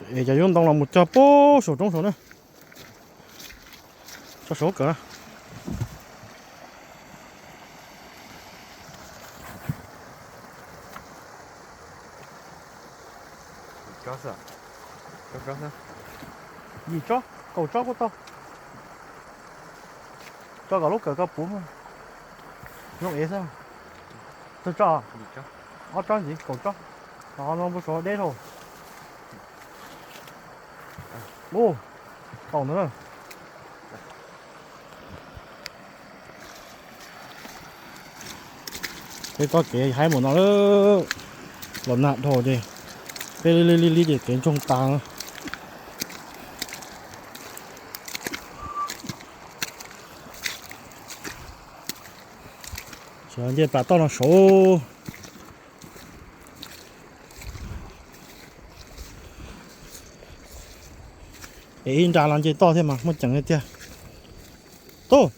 Es cov yub ntoo los mus cog puag saum roob saud na. Tso saum kawm na. Yim tsob, kaum tsob kuj tau. Tso kom lub kawm ko puv. Zoo ev xwb. Tawg tso. Ob tsob ntxiv, kaum tsob. Ho no mus saud deb dhau. Ub, tau ntawd na. Peb txoj kev haib mus no lawm, los nag dhau ces peb li li li ces kev ntsoog tas na. Sawv nce plas toj no saud. Es ib nra los nce toj thiab mas muaj ceev li tiag. Tub,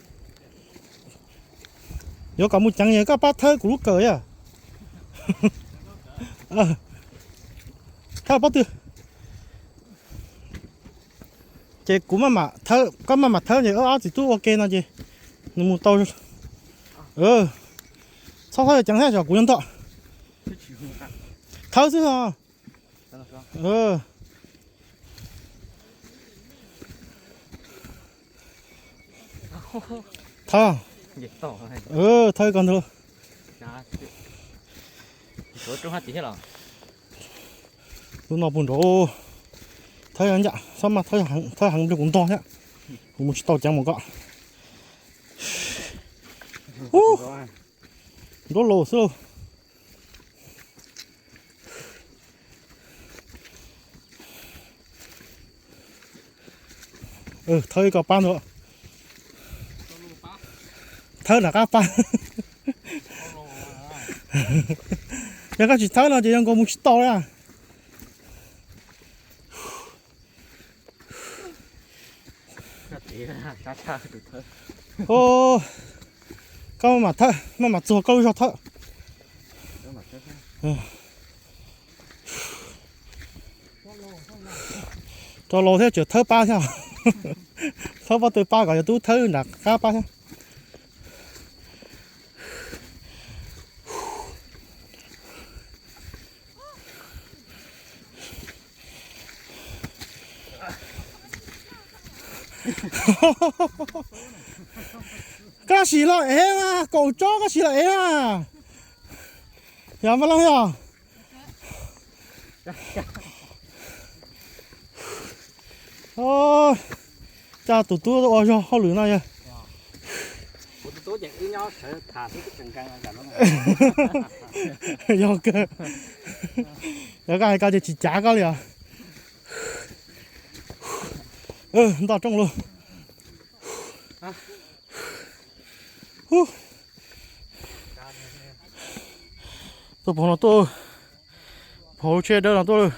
yuav kom mus ceev yog koj pab thawb kuv lub kawm yog. Thawb pob tw. Ces kuv maj mam thawb, koj maj mam thawb ces ob txiv tub ua ke no ces nws mus tau. Txhob thawb ceev thiab, kuv yuav nto. Thawb xwb os. Thawb, thawb koj ntag. Lub no puag nraud. Thawb ncaj, txhob maj thawb heev, kuv ntog thiab. Kuv mus tsis tau ceev mus koj. Ub, nruab laus xwb lauj. Thawb ib ko pab ntag. Thawb nram qab pab. Yog koj tsis thawb no ces zoo nkaus mus tsis tau li. Koj maj mam thawb, maj mam txuag koj lub zog thawb. Rau laus thiab tseem thawb pab thiab. Thawb pob tw pab kom yog tub thawb nram qab pab thiab. Koj sim los ev mas, kaum tsob koj sim los ev mas. Yog Npaj Leej yog. Coj tus tub ua zog hauj lwm no yog. Yog kawg. Yog koj hais ko ces tsis cav koj li os. Nto rooj lug. Tuaj pov no tuaj, pov tsheb dawb no tuaj.